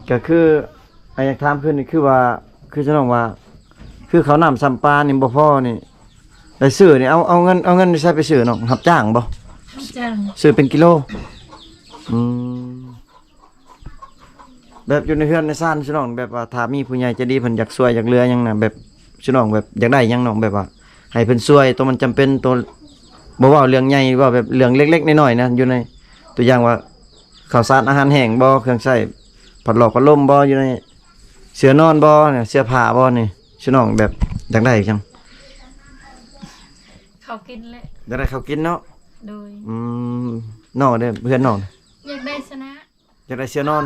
ກໍຄື ອາ ຢາກຖາມຄືນນີ້ ຄືວ່າ ຄືສະໜອງວ່າ ຄືເຂົ້ານ້ຳຊຳປານີ້ບໍ່ພໍນີ້ ໄດ້ຊື້ນີ້ ເອົາ ເອົາເງິນ ເອົາເງິນຢູ່ໃສໄປຊື້ນ້ອງ? ຮັບຈ້າງບໍ່? ຮັບຈ້າງ. ຊື້ເປັນກິໂລ? ອືມ. ແບບຢູ່ໃນເຮືອນໃນຊານ ສະໜອງ ແບບວ່າຖ້າມີຜູ້ໃຫຍ່ໃຈດີເພິ່ນຢາກຊ່ວຍຢາກເຫຼືອຫຍັງນະ ແບບ ສະໜອງ ແບບຢາກໄດ້ຫຍັງນ້ອງ ແບບວ່າໃຫ້ເພິ່ນຊ່ວຍ ໂຕມັນຈຳເປັນ ໂຕ ບໍ່ເວົ້າເລື່ອງໃຫຍ່ ເວົ້າແບບເລື່ອງເລັກໆນ້ອຍໆນະ ຢູ່ໃນ ຕົວຢ່າງວ່າ ເຂົ້າສານອາຫານແຫ້ງບໍ່ ເຄື່ອງໃຊ້ ພັດຫຼອກພັດລົມບໍ່ ຢູ່ໃນ ເສື່ອນອນບໍ່ ເສື້ອຜ້າບໍ່ນີ້ ສະໜອງ ແບບຢາກໄດ້ຫຍັງ? ເຂົ້າກິນແຫຼະ. ຢາກໄດ້ເຂົ້າກິນເນາະ? ໂດຍ. ອືມ ນ້ອງເດ້ ເພື່ອນນ້ອງ ຢາກໄດ້ຊະນະ. ຢາກໄດ້ເສື່ອນອນ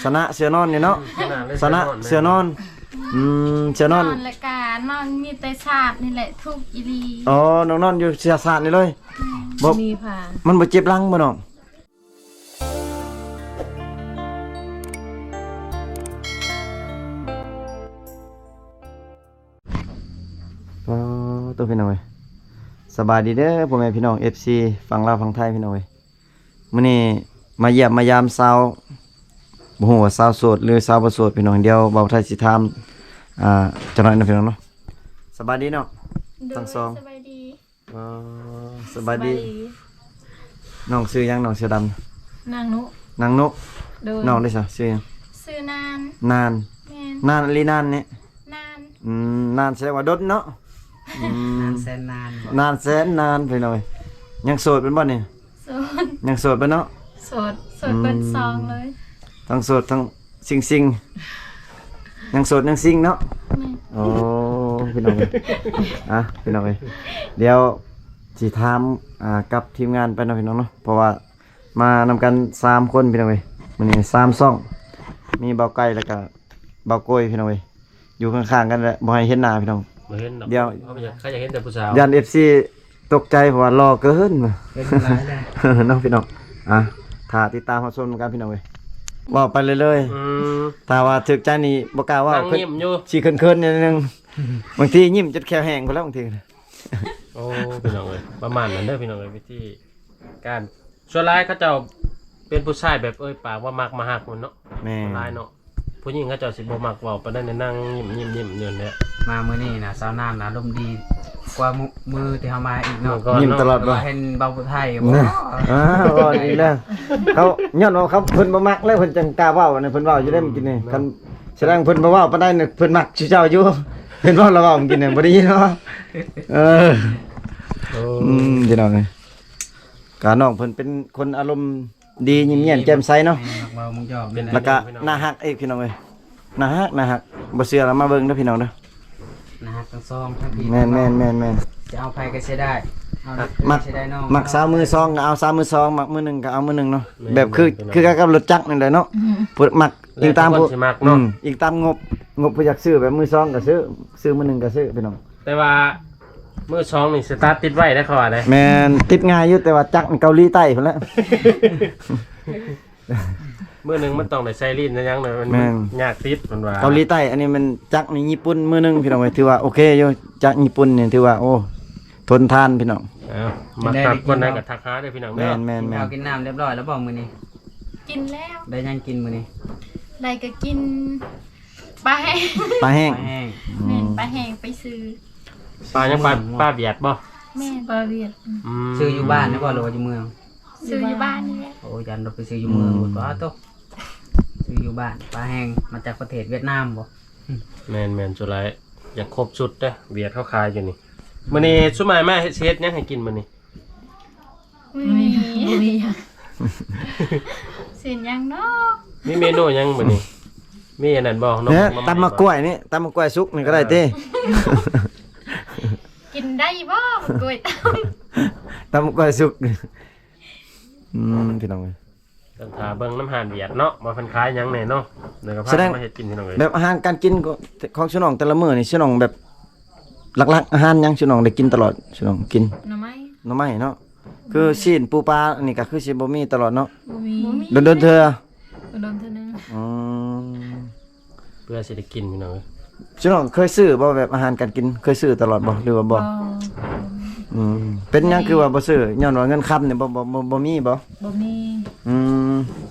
ຊະນະເສື່ອນອນນີ້ເນາະ ຊະນະເສື່ອນອນ ອືມ ເສື່ອນອນ ແລ້ວກະນອນມີແຕ່ສາດນີ້ແຫຼະ ທຸກອີ່ຫຼີ. ອໍ ນ້ອງນອນຢູ່ເສື່ອສາດນີ້ເລີຍ. ອືມ ບໍ່ມີຜ້າ ມັນບໍ່ເຈັບຫຼັງບໍ່ນ້ອງ? ອໍ ໂຕ ພີ່ນ້ອງເອີຍ ສະບາຍດີເດີ ພໍ່ແມ່ພີ່ນ້ອງ ເອັຟຊີ ຝັ່ງລາວຝັ່ງໄທ ພີ່ນ້ອງເອີຍ. ມື້ນີ້ມາຢ້ຽມມາຢາມສາວ ບໍ່ຮູ້ວ່າສາວໂສດ ຫຼື ສາວບໍ່ໂສດ ພີ່ນ້ອງ. ດຽວບ່າວໄທຊິຖາມ ອ່າ ຈັກໜ້ອຍນະ ພີ່ນ້ອງເນາະ. ສະບາຍດີເນາະ ໂດຍ ທັງສອງ. ສະບາຍດີ. ອໍ ສະບາຍດີ. ສະບາຍດີ. ນ້ອງຊື່ຫຍັງ ນ້ອງເສື້ອດຳ? ນາງນຸ. ນາງນຸ. ໂດຍ. ນ້ອງເດຊະ ຊື່ຫຍັງ? ຊື່ນານ. ນານ. ແມ່ນ. ນານອີ່ຫຼີ ນານນີ້? ນານ. ອືມ ນານສະແດງວ່າດົນເນາະ. ອືມ ນານແສນນານ. ນານແສນນານ ພີ່ນ້ອງເອີຍ. ຍັງໂສດແມ່ນບໍ່ນີ້? ໂສດ. ຍັງໂສດບໍ່ເນາະ? ໂສດ. ໂສດເບິດ ອືມ ສອງເລີຍ. ທັງໂສດທັງຊິງໆ ຍັງໂສດຍັງຊິງເນາະ. ແມ່ນ. ໂອ້ ພີ່ນ້ອງເອີຍ ອ່ະ ພີ່ນ້ອງເອີຍ ດຽວຊິຖາມ ອ່າ ກັບທີມງານໄປເນາະ ພີ່ນ້ອງເນາະ ເພາະວ່າມານຳກັນສາມຄົນ ພີ່ນ້ອງເອີຍ. ມື້ນີ້ສາມຊ່ອງ ມີບ່າວໄກ່ ແລ້ວກະບ່າວໂກຍ ພີ່ນ້ອງເອີຍ. ຢູ່ຂ້າງໆກັນແຫຼະ ບໍ່ໃຫ້ເຫັນໜ້າ ພີ່ນ້ອງ. ບໍ່ເຫັນດອກ ດຽວ ເຮົາຢາກ ເຂົາຢາກເຫັນແຕ່ຜູ້ສາວ. ຢ້ານເອັຟຊີຕົກໃຈ ເພາະວ່າຫຼໍ່ເກີນ. ເຫັນຫຼາຍແລ້ວ ເນາະ ພີ່ນ້ອງ. ອ່ະ ຖ້າຕິດຕາມຮັບຊົມນຳກັນ ພີ່ນ້ອງເອີຍ. ເວົ້າໄປເລື້ອຍໆ. ອືມ ຖ້າວ່າຖືກໃຈນີ້ບໍ່ກ້າເວົ້າ ນັ່ງຍິ້ມຢູ່ ຊິເຂີນໆໜ້ອຍໜຶ່ງ. ບາງທີຍິ້ມຈົນແຂ້ວແຫ້ງພຸ້ນແຫຼະບາງທີ. ໂອ້ ພີ່ນ້ອງເອີຍ ປະມານນັ້ນເດີ ພີ່ນ້ອງເອີຍ ວິທີການ. ສ່ວນຫຼາຍເຂົາເຈົ້າເປັນຜູ້ຊາຍແບບ ເອີຍ ປາກວ່າມັກມາຮັກມັນເນາະ. ແມ່ນ. ສ່ວນຫຼາຍເນາະ ຜູ້ຍິງເຂົາເຈົ້າຊິບໍ່ມັກເວົ້າປານໃດ ນັ່ງຍິ້ມໆຢູ່ຫັ້ນແຫຼະ. ມາມື້ນີ້ນະ ສາວນານນະ ອາລົມດີກວ່າມື້ ມື້ທີ່ເຮົາມາອີກເນາະ. ຍິ້ມຕະຫຼອດບໍ່? ເຫັນບ່າວຜູ້ໄທບໍ່? ອ່າ ເວົ້າອີກແລ້ວ. ເຂົາ ຍ້ອນວ່າເຂົາ ເພິ່ນບໍ່ມັກແລ້ວ ເພິ່ນຈັ່ງກ້າເວົ້ານະ. ເພິ່ນເວົ້າຢູ່ໄດ໋ ອືມ ມື້ກີ້ນີ້. ຄັນສະແດງເພິ່ນບໍ່ເວົ້າປານໃດນະ ເພິ່ນມັກຊື່ເຈົ້າຢູ່. ເພິ່ນເວົ້າລະເວົ້າມື້ກີ້ນີ້ ບໍ່ໄດ້ຍິນເນາະ. ເອີ ໂອ້ ອືມ ພີ່ນ້ອງເອີຍ ກະນ້ອງເພິ່ນເປັນຄົນອາລົມ ດີ ຍິ້ມແຍ້ມແຈ່ມໃສເນາະ. ແມ່ນ ມັກເວົ້າມັກຢອກນີ້ແຫຼະ. ແລ້ວກະໜ້າ ໜ້າຮັກອີກ ພີ່ນ້ອງເອີຍ ໜ້າຮັກ ໜ້າຮັກ. ບໍ່ເຊື່ອລະມາເບິ່ງເດີ ພີ່ນ້ອງເດີ. ໜ້າຮັກທັງສອງ ທັງພີ່ ແມ່ນ ທັງນ້ອງ ແມ່ນ ແມ່ນ ແມ່ນ. ຊິເອົາໃຜກໍເສຍດາຍ ເອົາ ເອີ ມັກ ເສຍດາຍນ້ອງ ມັກສາວມືສອງກໍເອົາສາວມືສອງ ມັກມືໜຶ່ງກໍເອົາມືໜຶ່ງເນາະ. ແມ່ນ ແບບຄື ແມ່ນ ຄືກັນກັບລົດຈັກນີ້ແຫຼະເນາະ. ອືມ ຜູ້ມັກ ແລ້ວແຕ່ ອີງຕາມຜູ້ ຄົນຊິມັກເນາະ. ອືມ ອີງຕາມງົບ ງົບຜູ້ຢາກຊື້ແບບມືສອງກໍຊື້ ຊື້ມືໜຶ່ງກໍຊື້ ພີ່ນ້ອງ. ແຕ່ວ່າມືສອງນີ້ສະຕາດຕິດໄວເດ້ ເຂົາວ່າເດ້. ແມ່ນ ຕິດງ່າຍຢູ່ ແຕ່ວ່າຈັກນີ້ເກົາຫຼີໃຕ້ພຸ້ນແຫຼະ. ມື້ໜຶ່ງມັນຕ້ອງໄດ້ໃສ່ລີ້ນໃສ່ຫຍັງເນາະ ມັນ ແມ່ນ ມັນຍາກຕິດເພິ່ນວ່າ. ເກົາຫຼີໃຕ້ ອັນນີ້ແມ່ນຈັກນີ້ຍີ່ປຸ່ນ ມື້ໜຶ່ງ ພີ່ນ້ອງເອີຍ ຖືວ່າໂອເຄຢູ່. ຈັກຍີ່ປຸ່ນນີ້ຖືວ່າ ໂອ້ ທົນທານ ພີ່ນ້ອງ. ເອົາ ມັກຄັກຄົນໃດກໍທັກຫາເດີ ພີ່ນ້ອງເດີ. ແມ່ນໆໆ. ກິນເຂົ້າກິນນ້ຳຮຽບຮ້ອຍແລ້ວບໍ່ມື້ນີ້? ກິນແລ້ວ. ໄດ້ຫຍັງກິນມື້ນີ້? ໄດ້ກໍກິນປາແຫ້ງ ປາແຫ້ງ ປາແຫ້ງ. ແມ່ນ ອືມ ປາແຫ້ງໄປຊື້. ປາຫຍັງ? ປາ ປາຫວຽດບໍ່? ແມ່ນ ປາຫວຽດ. ອືມ ຊື້ຢູ່ບ້ານນີ້ບໍ່ ຫຼືວ່າຢູ່ເມືອງ? ຊື້ຢູ່ບ້ານນີ້ແຫຼະ. ໂອ້ ຢ້ານວ່າໄປຊື້ຢູ່ເມືອງ. ອືມ ປາໂຕ ຊື້ຢູ່ບ້ານ. ປາແຫ້ງມາຈາກປະເທດຫວຽດນາມບໍ່? ແມ່ນໆ ສ່ວນຫຼາຍຢາກຄົບຊຸດເດ້ ຫວຽດເຂົາຂາຍຢູ່ນີ້. ມື້ນີ້ຊຸມອ້າຍມາເຮັດ ຊິເຮັດຫຍັງໃຫ້ກິນມື້ນີ້? ມື້ນີ້ ມື້ນີ້ບໍ່ມີຫຍັງ. ຊິເຮັດຫຍັງເນາະ? ມີເມນູຫຍັງມື້ນີ້? ມີອັນນັ້ນບໍ່? ເນາະ ຕຳໝາກກ້ວຍນີ້ ຕຳໝາກກ້ວຍສຸກນີ້ກໍໄດ້ຕິ? ເອີ ກິນໄດ້ບໍ່ໝາກກ້ວຍຕຳ? ຕຳໝາກກ້ວຍສຸກ. ອືມ ພີ່ນ້ອງເອີຍ ຕ້ອງຖ້າເບິ່ງນຳຮ້ານຫວຽດເນາະ ວ່າເພິ່ນຂາຍຫຍັງແດ່ເນາະ. ແລ້ວກໍພາກັນມາເຮັດກິນ ພີ່ນ້ອງເອີຍ. ແບບອາຫານການກິນຂອງສະໜອງແຕ່ລະມື້ນີ້ ສະໜອງແບບ ຫຼັກໆອາຫານຫຍັງ ສະໜອງໄດ້ກິນຕະຫຼອດ? ສະໜອງກິນໜໍ່ໄມ້ ໜໍ່ໄມ້ເນາະ. ຄືຊີ້ນປູປານີ້ກໍຄືຊິບໍ່ມີຕະຫຼອດເນາະ? ບໍ່ມີ ບໍ່ມີ ດົນໆເທື່ອ ດົນໆເທື່ອໜຶ່ງ. ອືມ ເພື່ອຊິໄດ້ກິນ ພີ່ນ້ອງເອີຍ. ສະໜອງເຄີຍຊື້ບໍ່ ແບບອາຫານການກິນ ເຄີຍຊື້ຕະຫຼອດບໍ່ ຫຼືວ່າບໍ່? ບໍ່ ອືມ ເປັນຫຍັງຄືວ່າບໍ່ຊື້? ຍ້ອນວ່າເງິນຄຳນີ້ບໍ່ ບໍ່ ບໍ່ ບໍ່ມີບໍ່? ບໍ່ມີ. ອືມ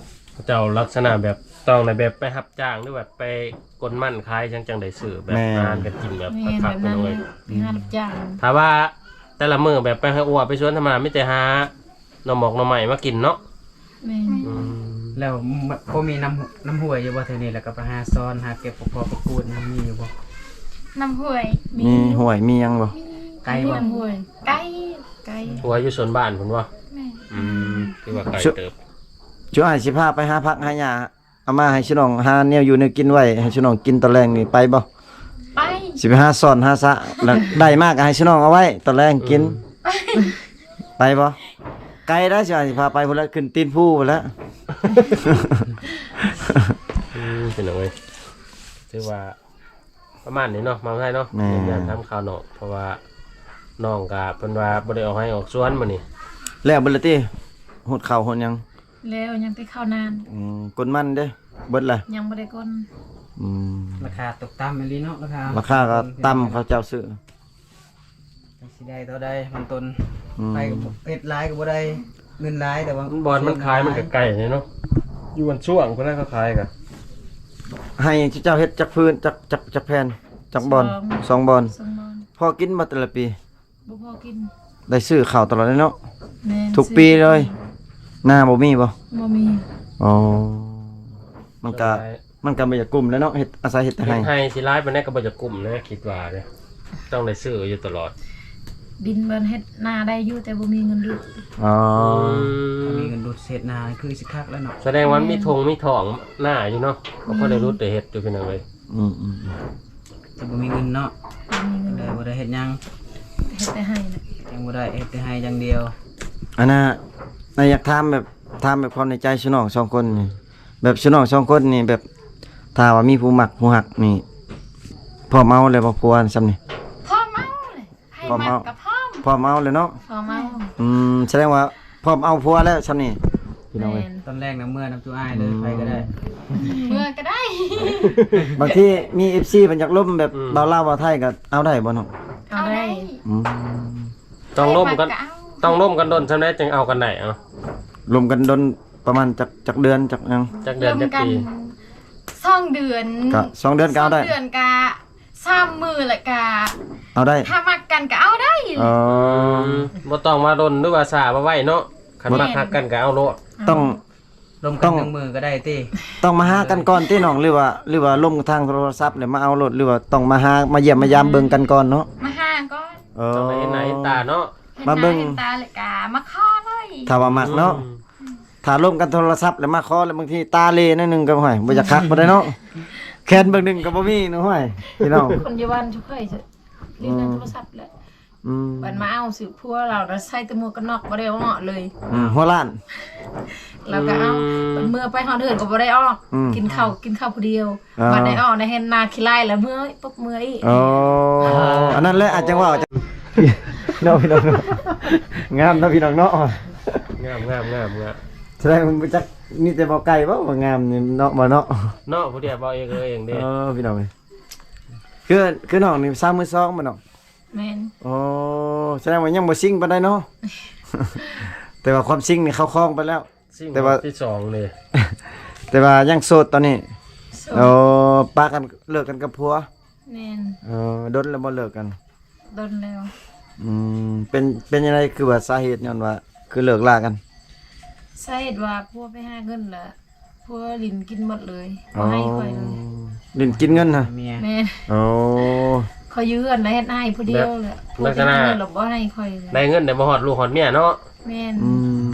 ເຂົາເຈົ້າລັກສະນະແບບຕ ຕ້ອງໄດ້ແບບໄປຮັບຈ້າງ ຫຼືວ່າໄປກົນມັນຂາຍຈັ່ງ ຈັ່ງໄດ້ຊື້ແບບ ແມ່ນ ອາຫານການກິນແບບ ແມ່ນ ຄັກໆ ແບບນັ້ນ ເລີຍ ໄປຫາຮັບຈ້າງ ຖ້າວ່າແຕ່ລະມື້ແບບໄປຫາອົວໄປສວນທຳມະດາ ມີແຕ່ຫາໜໍ່ໝອກໜໍ່ໄມ້ມາກິນເນາະ. ແມ່ນ ອືມ ແລ້ວບໍ່ມີນ້ຳ ນ້ຳຫ້ວຍຢູ່ບໍ່ແຖວນີ້ ແລ້ວກໍໄປຫາຊ້ອນຫາເກັບ ພໍໄປກູດ ມັນມີຢູ່ບໍ່? ນ້ຳຫ້ວຍ ມີ ມີຫ້ວຍມີຫຍັງບໍ່? ມີ ໄກບໍ່? ນ້ຳຫ້ວຍ ໄກ ໄກ ຫ້ວຍຢູ່ສວນບ້ານພຸ້ນບໍ່? ແມ່ນ ອືມ ຖືວ່າໄກເຕີບ. ຈຸອ້າຍຊິພາໄປຫາຜັກຫາຫຍ້າ ເອົາມາໃຫ້ຊິນ້ອງຫາແນວຢູ່ແນວກິນໄວ້ ໃຫ້ຊິນ້ອງກິນຕອນແລງນີ້ ໄປບໍ່? ໄປ ຊິໄປຫາຊ້ອນຫາສະ ແລ້ວໄດ້ມາກໍໃຫ້ຊິນ້ອງເອົາໄວ້ຕອນແລງກິນ. ອືມ ໄປ ໄປບໍ່? ໄກໄດ໋ ຊິພາໄປພຸ້ນລະ ຂຶ້ນຕີນພູພຸ້ນລະ. ອືມ ພີ່ນ້ອງເອີຍ ຖືວ່າປະມານນີ້ເນາະ ມາໄທເນາະ. ແມ່ນ ຢາກຖາມຂ່າວນ້ອງ ເພາະວ່ານ້ອງກະເພິ່ນວ່າບໍ່ໄດ້ອອກໄຮ່ອອກສວນມື້ນີ້. ແລ້ວເບິດລະຕິ? ຫົດເຂົ້າຫົດຫຍັງ? ແລ້ວ ຍັງແຕ່ເຂົ້ານານ. ອືມ ກົນມັນເດ້ ເບິດລະ? ຍັງບໍ່ໄດ້ກົນ. ອືມ ລາຄາຕົກຕ່ຳອີ່ຫຼີເນາະ ລາຄາ ລາຄາກໍຕ່ຳ ເຂົາເຈົ້າຊື້ ຈັກຊິໄດ້ທໍ່ໃດມັນຕົ້ນ. ອືມ ໄປກໍບໍ່ ເຮັດຫຼາຍກໍບໍ່ໄດ້ເງິນຫຼາຍ ແຕ່ວ່າບ່ອນມັນຂາຍມັນກໍໄກເນາະ ຢູ່ອັນຊ່ວງພຸ້ນນະເຂົາຂາຍກໍ. ໃຫ້ເຈົ້າເຮັດຈັກພື້ນ ຈັກ ຈັກ ຈັກແຜ່ນ ຈັກບ່ອນ? ສອງ ສອງບ່ອນ ສອງບ່ອນ. ພໍກິນບໍ່ແຕ່ລະປີ? ບໍ່ພໍກິນ ໄດ້ຊື້ເຂົ້າຕະຫຼອດເລີຍເນາະ. ແມ່ນ ທຸກປີເລີຍ. ຊື້ທຸກປີ. ນາບໍ່ມີບໍ່? ບໍ່ມີ. ອໍ ມັນກະ ມັນກະບໍ່ຢາກກຸ້ມແຫຼະເນາະ ເຮັດ ອາໄສເຮັດແຕ່ໄຮ່ ເຮັດໄຮ່ຊິຫຼາຍປານໃດກໍບໍ່ຢາກກຸ້ມນະ ຄິດວ່າເດ້ ຕ້ອງໄດ້ຊື້ຢູ່ຕະຫຼອດ. ດິນເພິ່ນເຮັດນາໄດ້ຢູ່ ແຕ່ບໍ່ມີເງິນດຸດ. ອໍ ອືມ ຖ້າມີເງິນດຸດເຮັດນາຄືຊິຄັກແລ້ວເນາະ. ສະແດງວ່າມີທົ່ງມີທ້ອງນາຢູ່ເນາະ ກໍພໍໄດ້ດຸດໄດ້ເຮັດຢູ່ ພີ່ນ້ອງເອີຍ. ອືມໆໆ ແຕ່ບໍ່ມີເງິນເນາະ ບໍ່ມີເງິນ ກໍເລີຍບໍ່ໄດ້ເຮັດຫຍັງ ເຮັດແຕ່ໄຮ່ນະ ຍັງບໍ່ໄດ້ເຮັດແຕ່ໄຮ່ຢ່າງດຽວ. ອັນນ່າ ນາຢາກຖາມແບບ ຖາມແບບຄວາມໃນໃຈຊຸນ້ອງສອງຄົນນີ້ ແບບຊຸນ້ອງສອງຄົນນີ້ ແບບຖ້າວ່າມີຜູ້ມັກຜູ້ຮັກນີ້ ພ້ອມເອົາແລ້ວບໍ່ ຜົວຊ່ຳນີ້? ພ້ອມເອົາເລີຍ ໃຜມັກກໍພ້ອມ ພ້ອມເອົາແລ້ວເນາະ. ພ້ອມເອົາ. ອືມ ສະແດງວ່າ ພ້ອມເອົາຜົວແລ້ວຊ່ຳນີ້ ພີ່ນ້ອງເອີຍ. ແມ່ນ ຕອນແລກນະເມືອນຳຕູ້ອ້າຍເລີຍ ອືມ ໃຜກໍໄດ້ ເມືອກໍໄດ້. ບາງທີມີເອັຟຊີເພິ່ນຢາກລົມແບບ ອືມ ເວົ້າລາວເວົ້າໄທກໍເອົາໄດ້ບໍ່ນ້ອງ? ເອົາໄດ້. ອືມ ຕ້ອງລົມກັນ ໃຜມັກກໍເອົາ ຕ້ອງລົມກັນດົນຊ່ຳໃດຈຶ່ງເອົາກັນໄດ້? ເອົາ ລົມກັນດົນປະມານຈັກ ຈັກເດືອນ ຈັກຫຍັງ? ຈັກເດືອນ ຈັກປີ? ສອງເດືອນ ກະສອງເດືອນກໍເອົາໄດ້ ສອງເດືອນກະ ສາມມື້ແລ້ວກະເອົາໄດ້ ຖ້າມັກກັນກໍເອົາໄດ້. ອໍ ອືມ ບໍ່ຕ້ອງວ່າດົນ ຫຼືວ່າຊ້າວ່າໄວເນາະ ຄັນມັກຮັກກັນກໍເອົາໂລດ. ຕ້ອງ ລົມກັນໜຶ່ງມື້ກໍໄດ້ຕິ? ຕ້ອງມາຫາກັນກ່ອນຕິນ້ອງ ຫຼືວ່າ ຫຼືວ່າລົມທາງໂທລະສັບແລ້ວມາເອົາໂລດ ຫຼືວ່າຕ້ອງມາຫາ ມາຢ້ຽມມາຢາມເບິ່ງກັນກ່ອນເນາະ? ມາຫາກ່ອນ. ເອີ ຕ້ອງໄດ້ເຫັນໜ້າເຫັນຕາເນາະ ມາເບິ່ງ ເຫັນໜ້າເຫັນຕາແລ້ວກະມາຂໍເລີຍ ຖ້າວ່າມັກເນາະ. ອືມ ຖ້າລົມກັນໂທລະສັບແລ້ວມາຂໍແລ້ວ ບາງທີຕາເລໜ້ອຍໜຶ່ງກໍ ໂອ້ຍ ບໍ່ຢາກຄັກປານໃດເນາະ ແຂນເບິ່ງໜຶ່ງກໍບໍ່ມີເນາະ ໂອ້ຍ ພີ່ນ້ອງ. ຄົນຢູ່ບ້ານຊຸເຄີຍຫຼິ້ນໂທລະສັບແຫຼະ. ອືມ ບັດມາເອົາຊື່ຜົວລາວ ລາວໃສ່ແຕ່ໝວກກັນນັອກ ບໍ່ໄດ້ອອກເລີຍ. ອືມ ຫົວລ້ານ ລາວກໍເອົາ ອືມ ບັດເມືອໄປຮອດເຮືອນກໍບໍ່ໄດ້ອອກ. ອືມ ກິນເຂົ້າ ກິນເຂົ້າຜູ້ດຽວ. ອ່າ ບັດໄດ້ອອກໄດ້ເຫັນໜ້າຂີ້ລ້າຍແລ້ວເມື່ອຍ ປຶບເມື່ອຍອີກ. ອໍ ອ່າ ອັນນັ້ນແຫຼະ ອາດຈັ່ງວ່າ ເນາະ ພີ່ນ້ອງເນາະ ງາມເນາະ ພີ່ນ້ອງເນາະ. ງາມ ງາມ ງາມ ງາມ ສະແດງວ່າຈັກ ມີແຕ່ບໍ່ໄກ່ບໍ່ວ່າງາມນີ້ເນາະ ບໍ່ເນາະ ເນາະ ຜູ້ດຽວເວົ້າເອງເອີເອງເດ້. ເອີ ພີ່ນ້ອງເອີຍ ຄື ຄືນ້ອງນີ້ສາວມືສອງບໍ່ນ້ອງ? ແມ່ນ. ໂອ້ ສະແດງວ່າຍັງບໍ່ຊິງປານໃດເນາະ ແຕ່ວ່າຄວາມຊິງນີ້ເຂົ້າຄອງໄປແລ້ວ. ຊິງ ແຕ່ວ່າຮອບທີສອງເດ້ ແຕ່ວ່າຍັງໂສດຕອນນີ້. ໂສດ. ໂອ້ ປາກັນ ເລີກກັນກັບຜົວ. ແມ່ນ. ເອີ ດົນແລ້ວບໍ່ເລີກກັນ? ດົນແລ້ວ. ອືມ ເປັນ ເປັນຈັ່ງໃດ ຄືວ່າສາເຫດຍ້ອນວ່າຄືເລີກລາກັນ? ສາເຫດວ່າຜົວໄປຫາເງິນ ແລ້ວຜົວຫຼິ້ນກິນໝົດເລີຍ ບໍ່ໃຫ້ຂ້ອຍເລີຍ. ອໍ ຫຼິ້ນກິນເງິນນະ? ແມ່ນ. ໂອ້ ຂ້ອຍຢູ່ເຮືອນແລ້ວເຮັດໃຫ້ຜູ້ດຽວແຫຼະ ແບບ ຜົວໄປຫາເງິນແລ້ວບໍ່ໃຫ້ຂ້ອຍເລີຍ. ໄດ້ເງິນແຕ່ບໍ່ຮອດລູກຮອດເມຍເນາະ. ແມ່ນ. ອືມ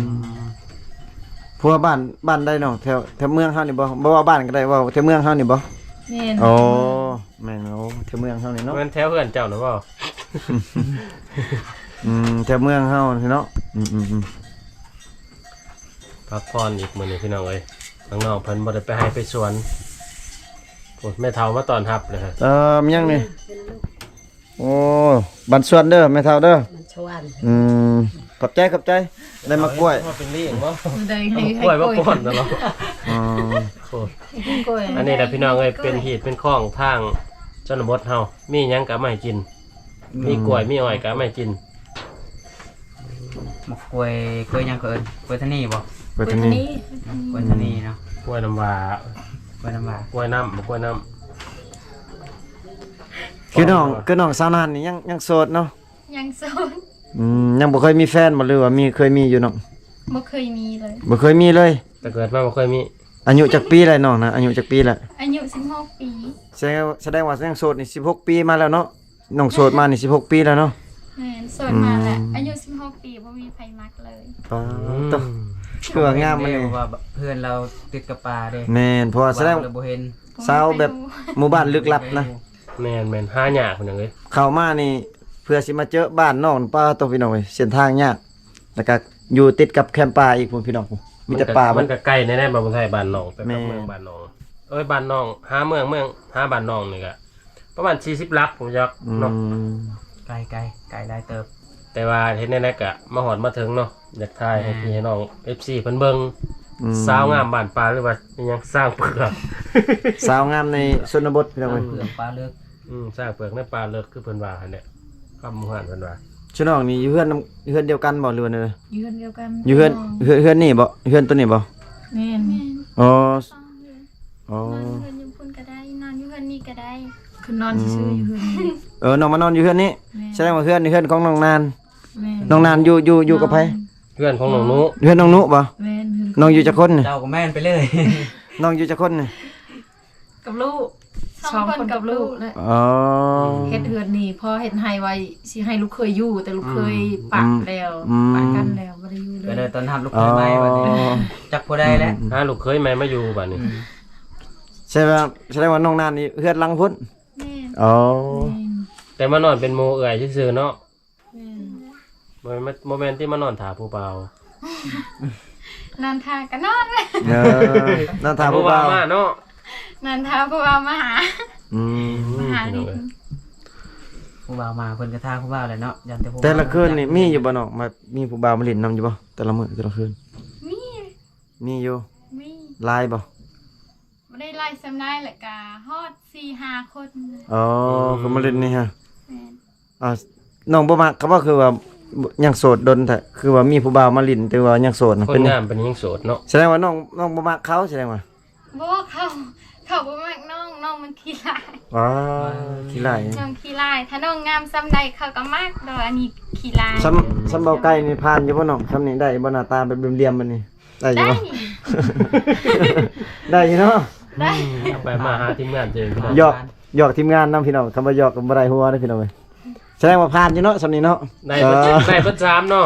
ຜົວບ້ານ ບ້ານໃດນ້ອງ? ແຖວ ແຖວເມືອງເຮົານີ້ບໍ່? ບໍ່ວ່າບ້ານກໍໄດ້ ເວົ້າແຖວເມືອງເຮົານີ້ບໍ່? ແມ່ນ. ໂອ້ ແມ່ນ. ໂອ້ ແຖວເມືອງເຮົານີ້ເນາະ. ແມ່ນແຖວເຮືອນເຈົ້ານະບໍ່? ອືມ ແຖວເມືອງເຮົານີ້ເນາະ. ອືມໆໆ ພັກຜ່ອນອີກມື້ນີ້ພີ່ນ້ອງເອີຍ ທາງນ້ອງເພິ່ນບໍ່ໄດ້ໄປໄຮ່ໄປສວນ. ໂອ້ ແມ່ເຖົ້າມາຕ້ອນຮັບເລີຍ. ເອີ ມີຫຍັງນີ້? ໂອ້ ບັນຊວນເດີແມ່ເຖົ້າເດີ. ບັນຊວນ. ອືມ ຂອບໃຈ ຂອບໃຈ ໄດ້ໝາກກ້ວຍ. ເປັນລີ້ບໍ່? ໄດ້ ເອົາໝາກກ້ວຍມາປ້ອນຕະຫຼອດ. ອໍ ໂອ້ ອັນນີ້ແຫຼະພີ່ນ້ອງເອີຍ ເປັນຮີດເປັນຄອງທາງຊົນນະບົດເຮົາ ມີຫຍັງກໍເອົາມາໃຫ້ກິນ. ອືມ ມີກ້ວຍມີອ້ອຍກໍເອົາມາໃຫ້ກິນ. ໝາກກ້ວຍ ກ້ວຍຫຍັງເຂົາເອີ້ນ? ກ້ວຍທະນີບໍ່? ກ້ວຍທະນີ. ກ້ວຍທະນີເນາະ ກ້ວຍນ້ຳຫວ້າ. กล้วยน้ำว้า กล้วยน้ำ กล้วยน้ำ ຄືນ້ອງ ຄືນ້ອງສາວນານນີ້ຍັງ ຍັງໂສດເນາະ? ຍັງໂສດ. ອືມ ຍັງບໍ່ເຄີຍມີແຟນບໍ່ ຫຼືວ່າມີ ເຄີຍມີຢູ່ນ້ອງ? ບໍ່ເຄີຍມີເລີຍ. ບໍ່ເຄີຍມີເລີຍ? ແຕ່ເກີດມາບໍ່ເຄີຍມີ. ອາຍຸຈັກປີແລ້ວນ້ອງນະ? ອາຍຸຈັກປີແລ້ວ? ອາຍຸສິບຫົກປີ. ສະແດງ ສະແດງວ່າຍັງໂສດນີ້ສິບຫົກປີມາແລ້ວເນາະ? ນ້ອງໂສດມານີ້ສິບຫົກປີແລ້ວເນາະ? ແມ່ນ ໂສດມາແລ້ວ. ອືມ ອາຍຸສິບຫົກປີບໍ່ມີໃຜມັກເລີຍ. ປາດ ອືມ ໂຕ ຄືວ່າງາມ ເພາະວ່າເຮືອນລາວຕິດກັບປ່າເດ້. ແມ່ນ ເພາະວ່າສະແດງ ບໍ່ເຫັນ ຊາວແບບໝູ່ບ້ານລຶກລັບນະ. ແມ່ນໆ ຫາຍາກພີ່ນ້ອງເອີຍ. ເຂົ້າມານີ້ເພື່ອຊິມາເຈີບ້ານນ້ອງ ປາດໂຕ ພີ່ນ້ອງເອີຍ ເສັ້ນທາງຍາກ ແລ້ວກະຢູ່ຕິດກັບແຄມປ່າອີກພຸ້ນ ພີ່ນ້ອງ ມີແຕ່ປ່າ. ມັນກະ ມັນກະໄກແດ່ໆ ບ້ານ ບ້ານນ້ອງ ແຕ່ກັບເມືອງ ແມ່ນ ບ້ານນ້ອງ. ເອີຍ ບ້ານນ້ອງ ຫາເມືອງ ເມືອງ ຫາບ້ານນ້ອງນີ້ກະປະມານສີ່ສິບຫຼັກພຸ້ນຈັກເນາະ. ອືມ ໄກໆ ໄກຫຼາຍເຕີບ. ແຕ່ວ່າເຮັດແນວໃດກະມາຮອດມາເຖິງເນາະ ຢາກຖ່າຍໃຫ້ ແມ່ນ ພີ່ໃຫ້ນ້ອງ ເອັຟຊີ ເພິ່ນເບິ່ງ. ອືມ ສາວງາມບ້ານປ່າ ຫຼືວ່າອີຫຍັງ ຊ້າງເຜືອກ ສາວງາມໃນຊົນນະບົດ ພີ່ນ້ອງເອີຍ. ຊ້າງເຜືອກປ່າເລິກ. ອືມ ຊ້າງເຜືອກໃນປ່າເລິກ ຄືເພິ່ນວ່າຫັ້ນແຫຼະ ຄຳໝູ່ຮ້ານເພິ່ນວ່າ. ຊຸນ້ອງນີ້ຢູ່ເຮືອນນຳ ເຮືອນດຽວກັນບໍ່ ຫຼືວ່າແນວໃດ? ຢູ່ເຮືອນດຽວກັນ. ຢູ່ເຮືອນ ເຮືອນ ເຮືອນນີ້ບໍ່? ເຮືອນໂຕນີ້ບໍ່? ແມ່ນ. ອໍ ອໍ ນອນເຮືອນຢູ່ພຸ້ນກະໄດ້ ນອນຢູ່ເຮືອນນີ້ກະໄດ້. ຄືນອນຊື່ໆ ອືມ ຢູ່ເຮືອນນີ້. ເອີ ນ້ອງມານອນຢູ່ເຮືອນນີ້. ແມ່ນ. ສະແດງວ່າເຮືອນນີ້ເຮືອນຂອງນ້ອງນານ. ແມ່ນ. ນ້ອງນານຢູ່ ຢູ່ ຢູ່ກັບໃຜ? ນອນ ເຮືອນຂອງນ້ອງນຸ. ເຮືອນນ້ອງນຸບໍ່? ແມ່ນ. ເຮືອນ ນ້ອງຢູ່ຈັກຄົນນີ້? ເຈົ້າກໍແມ່ນໄປເລີຍ. ນ້ອງຢູ່ຈັກຄົນນີ້? ກັບລູກ ສອງຄົນກັບລູກ. ອໍ ເຮັດເຮືອນນີ້ ພໍເຮັດໃຫ້ໄວ້ ຊິໃຫ້ລູກເຂີຍຢູ່ ແຕ່ລູກເຂີຍ ອືມ ປະແລ້ວ ອືມ ປະກັນແລ້ວ ບໍ່ໄດ້ຢູ່ເລີຍ. ກໍເລີຍຕ້ອນຮັບລູກເຂີຍໃໝ່ບັດນີ້. ອໍ ຈັກຜູ້ໃດແຫຼະ. ອືມ ຫາລູກເຂີຍໃໝ່ມາຢູ່ບັດນີ້. ອືມ ສະແດງວ່າ ສະແດງວ່ານ້ອງນານນີ້ເຮືອນຫຼັງພຸ້ນ. ແມ່ນ. ອໍ ແມ່ນ. ແຕ່ມານອນເປັນໝູ່ເອື້ອຍຊື່ໆເນາະ. ແມ່ນ. ບໍ່ແມ່ນ ບໍ່ແມ່ນຕິມານອນຖ້າຜູ້ບ່າວ? ນອນຖ້າກະນອນ. ເອີ ນອນຖ້າຜູ້ບ່າວມາເນາະ. ນອນຖ້າຜູ້ບ່າວມາຫາ. ອືມ ມາຫາຫຼິ້ນ. ຜູ້ບ່າວມາເພິ່ນກະຖ້າຜູ້ບ່າວແຫຼະເນາະ ຢ້ານແຕ່ຜູ້ບ່າວ. ແຕ່ລະຄືນນີ້ມີຢູ່ບໍ່ນ້ອງ ແບບມີຜູ້ບ່າວມາຫຼິ້ນນຳຢູ່ບໍ່ ແຕ່ລະມື້ແຕ່ລະຄືນ? ມີ ມີຢູ່. ມີ. ຫຼາຍບໍ່? ບໍ່ໄດ້ຫຼາຍສ່ຳໃດ ແລ້ວກະຮອດສີ່ຫ້າຄົນ. ອໍ ອືມ ເພິ່ນມາຫຼິ້ນນີ້ຫະ. ແມ່ນ. ອ່າ ນ້ອງບໍ່ມັກເຂົາບໍ່ ຄືວ່າຍັງໂສດດົນແທ້ ຄືວ່າມີຜູ້ບ່າວມາຫຼິ້ນ ແຕ່ວ່າຍັງໂສດນະ. ຄົນງາມປານນີ້ຍັງໂສດເນາະ. ສະແດງວ່ານ້ອງ ນ້ອງບໍ່ມັກເຂົາ ສະແດງວ່າ. ບໍ່ ເຂົາ ເຂົາບໍ່ມັກນ້ອງ ນ້ອງມັນຂີ້ຮ້າຍ. ວ້າ ຂີ້ຮ້າຍ. ນ້ອງຂີ້ຮ້າຍ ຖ້ານ້ອງງາມສ່ຳໃດເຂົາກະມັກ ແຕ່ວ່າອັນນີ້ຂີ້ຮ້າຍ. ສ່ຳ ສ່ຳເບົາໄກ່ນີ້ຜ່ານຢູ່ບໍ່ນ້ອງ? ສ່ຳນີ້ໄດ້ບໍ່ ໜ້າຕາແບບຫຼ່ຽມໆແບບນີ້? ໄດ້ຢູ່ບໍ່? ໄດ້ ໄດ້ຢູ່ເນາະ. ໄດ້. ອືມ ໄປມາຫາທີມງານຕົວເອງ. ຢອກ ຢອກທີມງານນຳພີ່ນ້ອງ ຄັນບໍ່ຢອກກະບໍ່ໄດ້ຫົວເດີພີ່ນ້ອງເອີຍ. ສະແດງວ່າຜ່ານຢູ່ເນາະ ສ່ຳນີ້ເນາະ. ໄດ້ເບິດ ເອີ ໄດ້ເບິດສາມເນາະ.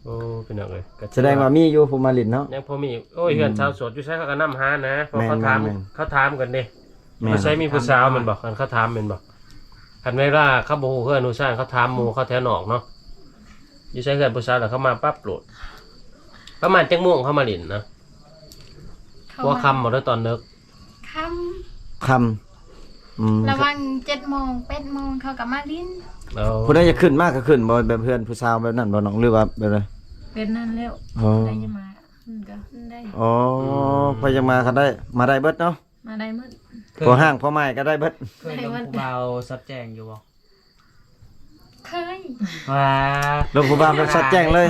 ໂອ້ ພີ່ນ້ອງເອີຍ ສະແດງວ່າມີຢູ່ຜູ້ມາຫຼິ້ນເນາະ. ຍັງພໍມີ. ໂອ້ຍ ອືມ ເຮືອນຊາວໂສດຢູ່ໃສເຂົາກະນຳຫານະ ເພາະເຂົາຖາມ ແມ່ນໆໆ ເຂົາຖາມກັນເດ້. ແມ່ນ. ຢູ່ໃສມີຜູ້ສາວແມ່ນບໍ່? ຄັນເຂົາຖາມແມ່ນບໍ່? ຄັນເວລາເຂົາບໍ່ຮູ້ເຮືອນຮູ້ຊານ ເຂົາຖາມໝູ່ເຂົາແຖວນອກເນາະ ຢູ່ໃສເຮືອນຜູ້ສາວ ແລ້ວເຂົາມາປັບໂລດ. ປະມານຈັກໂມງເຂົາມາຫຼິ້ນນະ? ຫົວຄ່ຳບໍ່ ຫຼືຕອນເດິກ? ຄ່ຳ. ຄ່ຳ. ອືມ ລະຫວ່າງເຈັດໂມງ ແປດໂມງເຂົາກະມາຫຼິ້ນ. ໂອ້ ຜູ້ໃດຢາກຂຶ້ນມາກະຂຶ້ນບໍ່? ແບບເຮືອນຜູ້ສາວແບບນັ້ນບໍ່ນ້ອງ ຫຼືວ່າແບບໃດ? ແບບນັ້ນແລ້ວ. ອໍ ຜູ້ໃດຢາກມາຂຶ້ນກະຂຶ້ນໄດ້. ອໍ ອືມ ໃຜຢາກມາກະໄດ້ ມາໄດ້ເບິດເນາະ. ມາໄດ້ໝົດ. ພໍຮ່າງພໍໝ້າຍກະໄດ້ເບິດ. ເຄີຍລົມຜູ້ບ່າວສອດແຈ້ງຢູ່ບໍ່? ເຄີຍ. ວ້າ ລົມຜູ້ບ່າວແບບສອດແຈ້ງເລີຍ.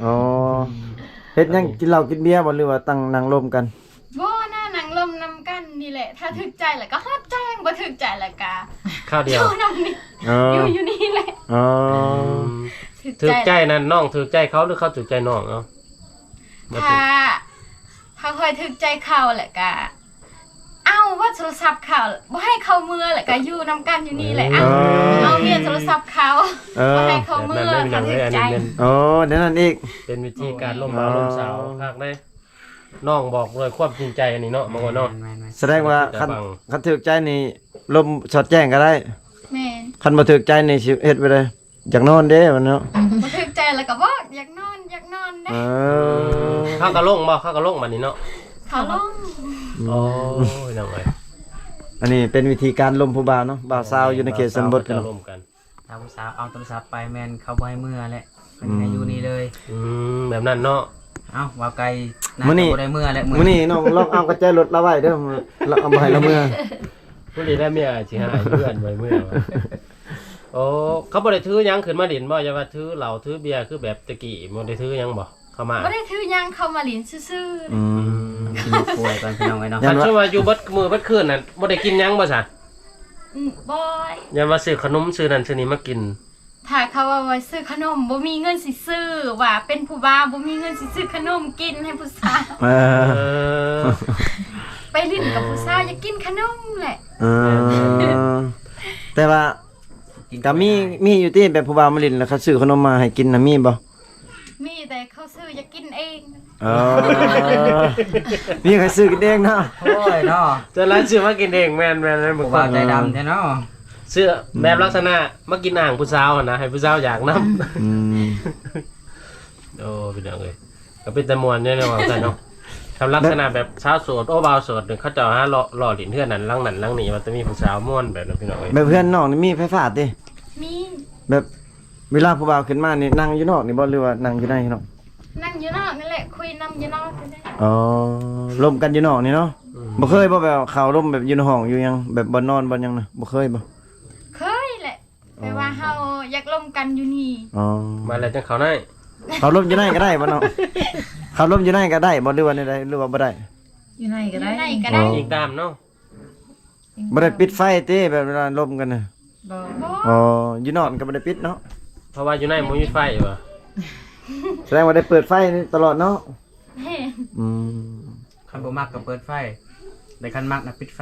ອໍ ອືມ ເຮັດຫຍັງ ກິນເຫຼົ້າກິນເບຍບໍ່ ຫຼືວ່າຕັ້ງນັ່ງລົມກັນ? ບໍ່ນະ ນັ່ງລົມນຳກັນນີ້ແຫຼະ ຖ້າຖືກໃຈແລ້ວກະຮອດແຈ້ງ ບໍ່ຖືກໃຈແລ້ວກະຄາວດຽວ ຢູ່ນຳນີ້. ເອີ ຢູ່ ຢູ່ນີ້ແຫຼະ. ອໍ ອືມ ຖືກໃຈ ຖືກໃຈນັ້ນ ນ້ອງຖືກໃຈເຂົາ ຫຼືເຂົາຖືກໃຈນ້ອງ? ເອົາ ຖ້າ ຖ້າຂ້ອຍຖືກໃຈເຂົາແລ້ວກະ ເອົາເບີໂທລະສັບເຂົາ ບໍ່ໃຫ້ເຂົາເມືອ ແລ້ວກະຢູ່ນຳກັນຢູ່ນີ້ແຫຼະ. ເອີ ເອົາເມຍໂທລະສັບເຂົາ ເອີ ບໍ່ໃຫ້ເຂົາເມືອ ຄັນຖືກໃຈ. ໂອ້ ແນວນັ້ນອີກ. ເປັນວິທີການລົມບ່າວລົມສາວຄັກເດ້. ນ້ອງບອກດ້ວຍຄວາມຈິງໃຈອັນນີ້ເນາະ ບາງຄົນເນາະ. ແມ່ນໆໆ ສະແດງວ່າຄັນ ຄັນຖືກໃຈນີ້ລົມສອດແຈ້ງກະໄດ້. ແມ່ນ. ຄັນບໍ່ຖືກໃຈນີ້ຊິເຮັດແບບໃດ? ຢາກນອນເດ້ມັນເນາະ. ບໍ່ຖືກໃຈແລ້ວກະບອກ ຢາກນອນ ຢາກນອນເດ້. ເອີ ເຂົາກະລົງບໍ່? ເຂົາກະລົງບັດນີ້ເນາະ. ເຂົາລົງ. ໂອ້ຍ ນ້ອງເອີຍ ອັນນີ້ເປັນວິທີການລົມຜູ້ບ່າວເນາະ ບ່າວສາວຢູ່ໃນເຂດຊົນນະບົດເນາະ. ລົມກັນ ຖ້າຜູ້ສາວເອົາໂທລະສັບໄປແມ່ນເຂົາບໍ່ໃຫ້ເມືອແຫຼະ ເພິ່ນໃຫ້ຢູ່ນີ້ເລີຍ. ອືມ ແບບນັ້ນເນາະ. ເອົ້າ ບ່າວໄກ່ ມື້ນີ້ບໍ່ໄດ້ເມືອແຫຼະ ມື້ນີ້ນ້ອງລອງເອົາກະແຈລົດລາວໄວ້ເດີ ລາວເອົາ ບໍ່ໃຫ້ລາວເມືອ. ຜູ້ນີ້ແຫຼະເມຍຊິຫາຢູ່ເຮືອນບໍ່ໃຫ້ເມືອ. ໂອ້ ເຂົາບໍ່ໄດ້ຖືຫຍັງຂຶ້ນມາຫຼິ້ນບໍ່? ຢ່າວ່າຖືເຫຼົ້າຖືເບຍຄືແບບແຕ່ກີ້ ບໍ່ໄດ້ຖືຫຍັງບໍ່? ເຂົ້າມາ ບໍ່ໄດ້ຖືຫຍັງ ເຂົ້າມາຫຼິ້ນຊື່ໆ. ອືມ ກິນໝາກກ້ວຍກ່ອນພີ່ນ້ອງເອີຍເນາະ. ຄັນສົມມຸດວ່າຢູ່ເບິດມື້ເບິດຄືນນັ້ນ ບໍ່ໄດ້ກິນຫຍັງບໍ່ຊະ? ອືມ ບໍ່. ຢ້ານວ່າຊື້ຂະໜົມຊື້ນັ້ນຊື້ນີ້ມາກິນ. ຖ້າເຂົາເວົ້າວ່າຊື້ຂະໜົມ ບໍ່ມີເງິນຊິຊື້, ວ່າເປັນຜູ້ບ່າວບໍ່ມີເງິນຊິຊື້ຂະໜົມກິນໃຫ້ຜູ້ສາວ. ເອີ ເອີ ໄປຫຼິ້ນກັບຜູ້ສາວຢາກກິນຂະໜົມແຫຼະ. ເອີ ແຕ່ວ່າ ກິນ ກໍມີ ມີຢູ່ຕິ ແບບຜູ້ບ່າວມາຫຼິ້ນແລ້ວເຂົາຊື້ຂະໜົມມາໃຫ້ກິນນະ ມີບໍ່? ມີ ແຕ່ເຂົາຊື້ຢາກກິນເອງ. ເອີ ມີໃຜຊື້ກິນເອງເນາະ. ໂອ້ຍເນາະ ສ່ວນຫຼາຍຊື້ມາກິນເອງ. ແມ່ນໆ ແມ່ນ ຜູ້ບ່າວໃຈດຳແທ້ເນາະ. ຊື້ແບບລັກສະນະມາກິນອ່າງຜູ້ສາວຫັ້ນນະ ໃຫ້ຜູ້ສາວຢາກນຳ. ອືມ ໂອ້ ພີ່ນ້ອງເອີຍ ກໍເປັນຕາມ່ວນແນວເວົ້າຊັ້ນເນາະ. ທຳລັກສະນະແບບສາວໂສດ ໂອ້ ບ່າວໂສດນີ້ ເຂົາເຈົ້າຫາເລາະ ເລາະຫຼິ້ນເຮືອນນັ້ນຫຼັງນັ້ນຫຼັງນີ້ ວ່າແຕ່ມີຜູ້ສາວ ມ່ວນແບບນັ້ນ ພີ່ນ້ອງເອີຍ. ແບບເຮືອນນ້ອງນີ້ມີໄຟຟ້າຕິ? ມີ. ແບບເວລາຜູ້ບ່າວຂຶ້ນມານີ້ ນັ່ງຢູ່ນອກນີ້ບໍ່ ຫຼືວ່ານັ່ງຢູ່ໃນເນາະ? ນັ່ງຢູ່ນອກນີ້ແຫຼະ ຄຸຍນຳຢູ່ນອກນີ້ແຫຼະ. ອໍ ລົມກັນຢູ່ນອກນີ້ເນາະ. ອືມ ບໍ່ເຄີຍບໍ່ ແບບເຂົາລົມແບບຢູ່ໃນຫ້ອງຢູ່ຫຍັງ ແບບບ່ອນນອນບ່ອນຫຍັງນະ ບໍ່ເຄີຍບໍ່? ເຄີຍແຫຼະ. ແຕ່ວ່າເຮົາຢາກລົມກັນຢູ່ນີ້. ອໍ ມາແລ້ວຈັ່ງເຂົ້າໃນ. ເຂົາລົມຢູ່ໃນກໍໄດ້ບໍ່ເນາະ? ເຂົາລົມຢູ່ໃນກໍໄດ້ບໍ່ ຫຼືວ່າແນວໃດ ຫຼືວ່າບໍ່ໄດ້? ຢູ່ໃນກໍໄດ້ ຢູ່ໃນກໍໄດ້. ອໍ ອີງຕາມເນາະ. ບໍ່ໄດ້ປິດໄຟຕິ ແບບເວລາລົມກັນນະ? ບໍ່. ອໍ ຢູ່ນອກກໍບໍ່ໄດ້ປິດເນາະ ເພາະວ່າຢູ່ໃນບໍ່ມີໄຟວ່າ. ສະແດງວ່າໄດ້ເປີດໄຟນີ້ຕະຫຼອດເນາະ. ແມ່ນ. ອືມ ຄັນບໍ່ມັກກໍເປີດໄຟ ແຕ່ຄັນມັກນະປິດໄຟ.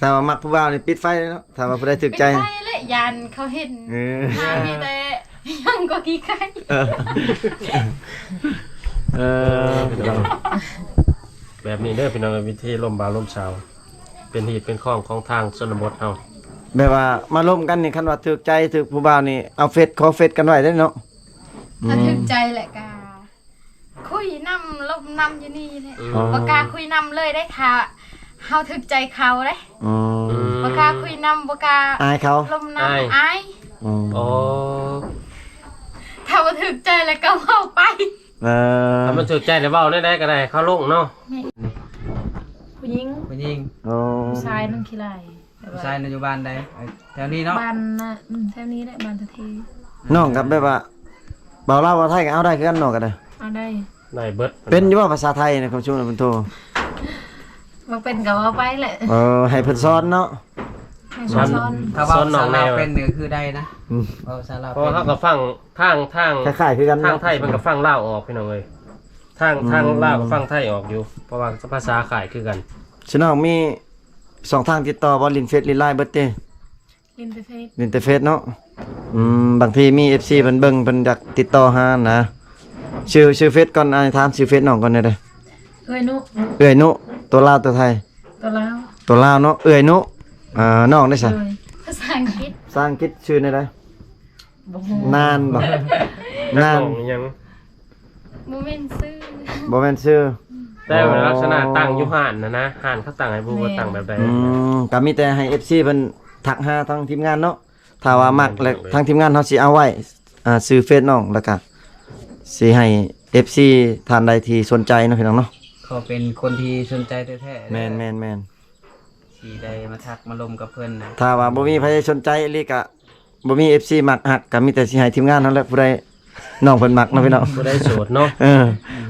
ຖ້າວ່າມັກຜູ້ບ່າວນີ້ປິດໄຟເນາະ ຖ້າວ່າຜູ້ໃດຖືກໃຈ. ປິດໄຟແຫຼະ ຢ້ານເຂົາເຫັນ. ເອີ ຫາມີແຕ່ຫຍັງກໍຂີ້ໄກ່. ເອີ ເອີ ພີ່ນ້ອງ ແບບນີ້ເດີພີ່ນ້ອງ ວິທີລົມບ່າວລົມສາວ ເປັນຮີດເປັນຄອງຂອງທາງຊົນນະບົດເຮົາ. ແບບວ່າມາລົມກັນນີ້ ຄັນວ່າຖືກໃຈຖືກຜູ້ບ່າວນີ້ ເອົາເຟສ ຂໍເຟສກັນໄວ້ເດ້ເນາະ. ອືມ ຖ້າຖືກໃຈແຫຼະກະ ຄຸຍນຳລົມນຳຢູ່ນີ້ແຫຼະ. ອືມ ບໍ່ກ້າຄຸຍນຳເລີຍເດ້ ຖ້າເຮົາຖືກໃຈເຂົາເດ້. ອືມ ບໍ່ກ້າຄຸຍນຳ ບໍ່ກ້າ ອາຍເຂົາ ລົມນຳ ອາຍ ອາຍ. ອືມ ອໍ ຖ້າບໍ່ຖືກໃຈແລ້ວກໍເວົ້າໄປ. ເອີ ຖ້າມັນຖືກໃຈແລ້ວເວົ້າແນວໃດກໍໄດ້ ເຂົາລົງເນາະ. ແມ່ນ ຜູ້ຍິງ ຜູ້ຍິງ. ໂອ້ ຜູ້ຊາຍນັ້ນຂີ້ຮ້າຍ. ຜູ້ຊາຍນະຢູ່ບ້ານໃດ? ເອີ ແຖວນີ້ເນາະ? ບ້ານນະ ອືມ ແຖວນີ້ແຫຼະ ບ້ານທະເທ. ນ້ອງກໍແບບວ່າ ເວົ້າລາວເວົ້າໄທກໍເອົາໄດ້ຄືກັນເນາະ ກໍໄດ້ ເອົາໄດ້ ໄດ້ເບິດ. ເປັນຢູ່ບໍ່ພາສາໄທນະ ຄຳຊຸນເພິ່ນໂທ? ບໍ່ເປັນກໍເວົ້າໄປແຫຼະ. ເອີ ໃຫ້ເພິ່ນສອນເນາະ ໃຫ້ເພິ່ນສອນ. ຖ້າເວົ້າພາສາລາວເປັນນີ້ຄືໄດ້ນະ. ອືມ ເວົ້າພາສາລາວ ເພາະວ່າເຮົາກໍຟັງທາງ ທາງຄ້າຍໆຄືກັນເນາະ ທາງໄທເພິ່ນກໍຟັງລາວອອກ ພີ່ນ້ອງເອີຍ. ທາງ ອືມ ທາງລາວກໍຟັງໄທອອກຢູ່ ເພາະວ່າພາສາຄ້າຍຄືກັນ. ຊິນ້ອງມີຊ່ອງທາງຕິດຕໍ່ບໍ່? ຫຼິ້ນເຟສຫຼິ້ນລາຍເບິດຕິ? ຫຼິ້ນແຕ່ເຟສ ຫຼິ້ນແຕ່ເຟສເນາະ. ອືມ ບາງທີມີເອັຟຊີເພິ່ນເບິ່ງ ເພິ່ນຢາກຕິດຕໍ່ຫານະ. ຊື່ ຊື່ເຟສກ່ອນ ອ້າຍຖາມຊື່ເຟສນ້ອງກ່ອນແດ່ເດີ. ເອື້ອຍນຸ ເອື້ອຍນຸ. ຕົວລາວຕົວໄທ? ຕົວລາວ ຕົວລາວເນາະ. ເອື້ອຍນຸ ອ່າ ນ້ອງເດ້ຊະ? ໂດຍ ພາສາອັງກິດ ພາສາອັງກິດຊື່ແນວໃດ? ບໍ່ຮູ້. ນານບໍ່? ນານ ນ້ອງອີ່ຫຍັງ? ບໍ່ແມ່ນຊື່ ບໍ່ແມ່ນຊື່. ແຕ່ວ່າ ອໍ ລັກສະນະຕັ້ງຢູ່ຮ້ານຫັ້ນນະ ຮ້ານເຂົາຕັ້ງໃຫ້ບໍ່ ແມ່ນ ວ່າຕັ້ງແບບໃດ. ອືມ ກໍມີແຕ່ໃຫ້ເອັຟຊີເພິ່ນທັກຫາທາງທີມງານເນາະ ຖ້າວ່າມັກ ແມ່ນ ແລ້ວ ແມ່ນ ທາງທີມງານເຮົາຊິເອົາໄວ້ ອ່າ ຊື່ເຟສນ້ອງ ແລ້ວກໍຊິໃຫ້ເອັຟຊີທ່ານໃດທີ່ສົນໃຈເນາະ ພີ່ນ້ອງເນາະ. ເຂົາເປັນຄົນທີ່ສົນໃຈແທ້ໆ. ແມ່ນໆໆ. ຊິໄດ້ມາທັກມາລົມກັບເພິ່ນນະ. ຖ້າວ່າບໍ່ມີໃຜສົນໃຈອີ່ຫຼີກະ ບໍ່ມີເອັຟຊີມັກຮັກ ກະມີແຕ່ຊິໃຫ້ທີມງານເຮົາແຫຼະ ຜູ້ໃດນ້ອງເພິ່ນມັກເນາະ ພີ່ນ້ອງ. ຜູ້ໃດໂສດເນາະ. ເອີ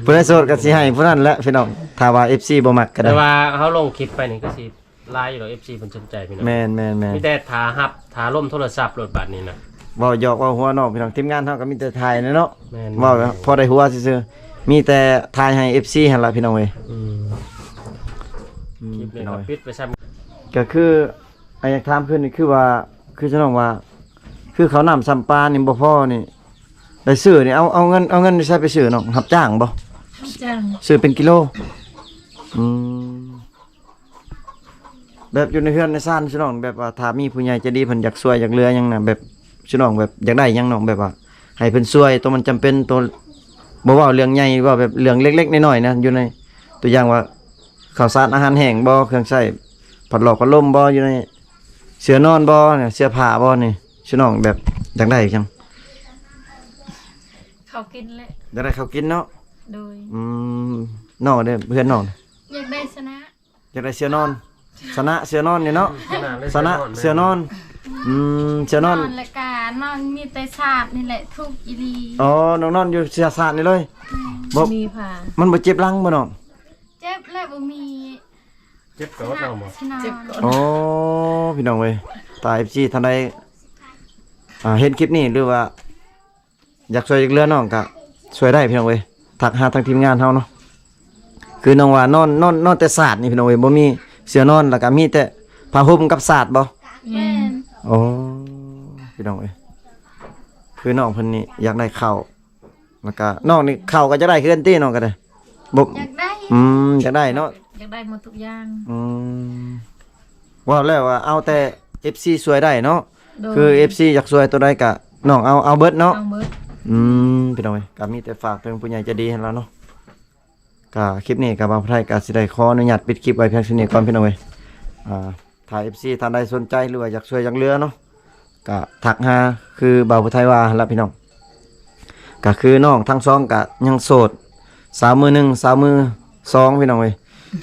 ຜູ້ໃດໂສດກະຊິໃຫ້ຜູ້ນັ້ນແຫຼະ ພີ່ນ້ອງ. ຖ້າວ່າເອັຟຊີບໍ່ມັກກະໄດ້ ແຕ່ວ່າເຮົາລົງຄລິບໄປນີ້ກະຊິຫຼາຍຢູ່ດອກ ເອັຟຊີເພິ່ນສົນໃຈ ພີ່ນ້ອງ. ແມ່ນໆໆ. ມີແຕ່ຖ້າຮັບ ຖ້າລົມໂທລະສັບໂລດບາດນີ້ນະ. ເວົ້າຫຍອກເວົ້າຫົວນ້ອງ ພີ່ນ້ອງ. ທີມງານເຮົາກະມີແຕ່ຖ່າຍແຫຼະເນາະ. ແມ່ນໆ. ເວົ້າພໍໄດ້ຫົວຊື່ໆ ມີແຕ່ຖ່າຍໃຫ້ເອັຟຊີຫັ້ນລະ ພີ່ນ້ອງເອີຍ. ອືມ ອືມ ຄລິບນີ້ກະປິດໄປຊ້ຳ. ກະຄື ອາ ຢາກຖາມຄືນນີ້ ຄືວ່າ ຄືສະໜອງວ່າ ຄືເຂົ້ານ້ຳຊຳປານີ້ບໍ່ພໍນີ້ ໄດ້ຊື້ນີ້ ເອົາ ເອົາເງິນ ເອົາເງິນຢູ່ໃສໄປຊື້ນ້ອງ? ຮັບຈ້າງບໍ່? ຮັບຈ້າງ ຊື້ເປັນກິໂລ. ອືມ ແບບຢູ່ໃນເຮືອນໃນຊານ ສະໜອງ ແບບວ່າຖ້າມີຜູ້ໃຫຍ່ໃຈດີເພິ່ນຢາກຊ່ວຍຢາກເຫຼືອຫຍັງນະ ແບບ ສະໜອງ ແບບຢາກໄດ້ຫຍັງນ້ອງ ແບບວ່າໃຫ້ເພິ່ນຊ່ວຍ ໂຕມັນຈຳເປັນ ໂຕ ບໍ່ເວົ້າເລື່ອງໃຫຍ່ ເວົ້າແບບເລື່ອງເລັກໆນ້ອຍໆນະ ຢູ່ໃນ ຕົວຢ່າງວ່າ ເຂົ້າສານອາຫານແຫ້ງບໍ່? ເຄື່ອງໃຊ້ ພັດຫຼອກພັດລົມບໍ່? ຢູ່ໃນເສື້ອນອນບໍ່? ເສື້ອຜ້າບໍ່ນີ້? ສະໜອງແບບຢາກໄດ້ຫຍັງ? ເຂົ້າກິນແຫຼະ. ຢາກໄດ້ເຂົ້າກິນເນາະ? ໂດຍ. ອືມ ນ້ອງເດ້ ເພື່ອນນ້ອງ ຢາກໄດ້ຊະນະ ຢາກໄດ້ເສື້ອນອນ. ຊະນະເສື້ອນອນນີ້ເນາະ. ຊະນະເສື້ອນອນ. ອືມ ເຊື່ອນອນ ນອນແລ້ວກະນອນມີແຕ່ສາດນີ້ແຫຼະ ທຸກອີ່ຫຼີ. ອໍ ນ້ອງນອນຢູ່ເຊື່ອສາດນີ້ເລີຍ. ບໍ່ ມີຜ້າ ມັນບໍ່ເຈັບຫຼັງບໍ່ນ້ອງ? ເຈັບແລ້ວບໍ່ມີ ເຈັບກໍເອົາມາ ຊິນອນ ເຈັບກໍ ອໍ ພີ່ນ້ອງເອີຍ ຖ້າເອັຟຊີທ່ານໃດ ອ່າ ເຫັນຄລິບນີ້ ຫຼືວ່າ ຢາກຊ່ວຍຢາກເຫຼືອນ້ອງກະຊ່ວຍໄດ້ພີ່ນ້ອງເອີຍ ທັກຫາທາງທີມງານເຮົາເນາະ. ຄືນ້ອງວ່ານອນ ນອນ ນອນແຕ່ສາດນີ້ພີ່ນ້ອງເອີຍ ບໍ່ມີເສື່ອນອນ ແລ້ວກະມີແຕ່ຜ້າຫົ່ມກັບສາດບໍ່? ແມ່ນ. ໂອ້ ພີ່ນ້ອງເອີຍ ຄືນ້ອງເພິ່ນນີ້ຢາກໄດ້ເຂົ້າ ແລ້ວກະນ້ອງນີ້ເຂົ້າກໍຢາກໄດ້ຄືກັນຕິ ນ້ອງກໍໄດ້ ບໍ່ ຢາກໄດ້ ອືມ ຢາກໄດ້ເນາະ ຢາກໄດ້ໝົດທຸກຢ່າງ. ອືມ ເວົ້າແລ້ວວ່າເອົາແຕ່ເອັຟຊີຊ່ວຍໄດ້ເນາະ. ໂດຍ ຄືເອັຟຊີຢາກຊ່ວຍຕົວໃດກະນ້ອງເອົາ ເອົາເບິດເນາະ ເອົາເບິດ. ອືມ ພີ່ນ້ອງເອີຍ ກະມີແຕ່ຝາກເຖິງຜູ້ໃຫຍ່ໃຈດີຫັ້ນລະເນາະ. ກະຄລິບນີ້ກະບ່າວຜູ້ໄທກະຊິໄດ້ຂໍອະນຸຍາດປິດຄລິບໄວ້ພຽງສ່ຳນີ້ກ່ອນພີ່ນ້ອງເອີຍ. ອ່າ ຖ້າເອັຟຊີທ່ານໃດສົນໃຈ ຫຼືວ່າຢາກຊ່ວຍຢາກເຫຼືອເນາະ ກະທັກຫາຄືບ່າວຜູ້ໄທວ່າຫັ້ນລະພີ່ນ້ອງ. ກະຄືນ້ອງທັງສອງກະຍັງໂສດ ສາວມືໜຶ່ງ ສາວມືສອງ ພີ່ນ້ອງເອີຍ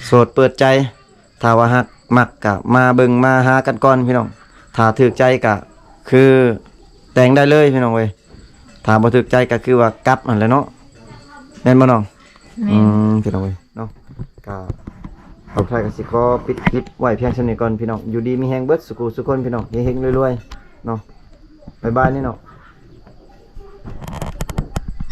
ໂສດເປີດໃຈ. ຖ້າວ່າຮັກມັກກະມາເບິ່ງມາຫາກັນກ່ອນພີ່ນ້ອງ ຖ້າຖືກໃຈກະຄືແຕ່ງໄດ້ເລີຍພີ່ນ້ອງເອີຍ ຖ້າບໍ່ຖືກໃຈກະຄືວ່າກັບຫັ້ນແຫຼະເນາະ ແມ່ນບໍ່ນ້ອງ? ແມ່ນ. ອືມ ພີ່ນ້ອງເອີຍເນາະ ກະບ່າວຜູ້ໄທກະຊິຂໍປິດຄລິບໄວ້ພຽງສ່ຳນີ້ກ່ອນພີ່ນ້ອງ. ຢູ່ດີມີແຮງເບິດສູ່ຜູ້ສູ່ຄົນພີ່ນ້ອງ ເຮັງໆລວຍໆເນາະ. ບາຍບາຍນີ້ເນາະ.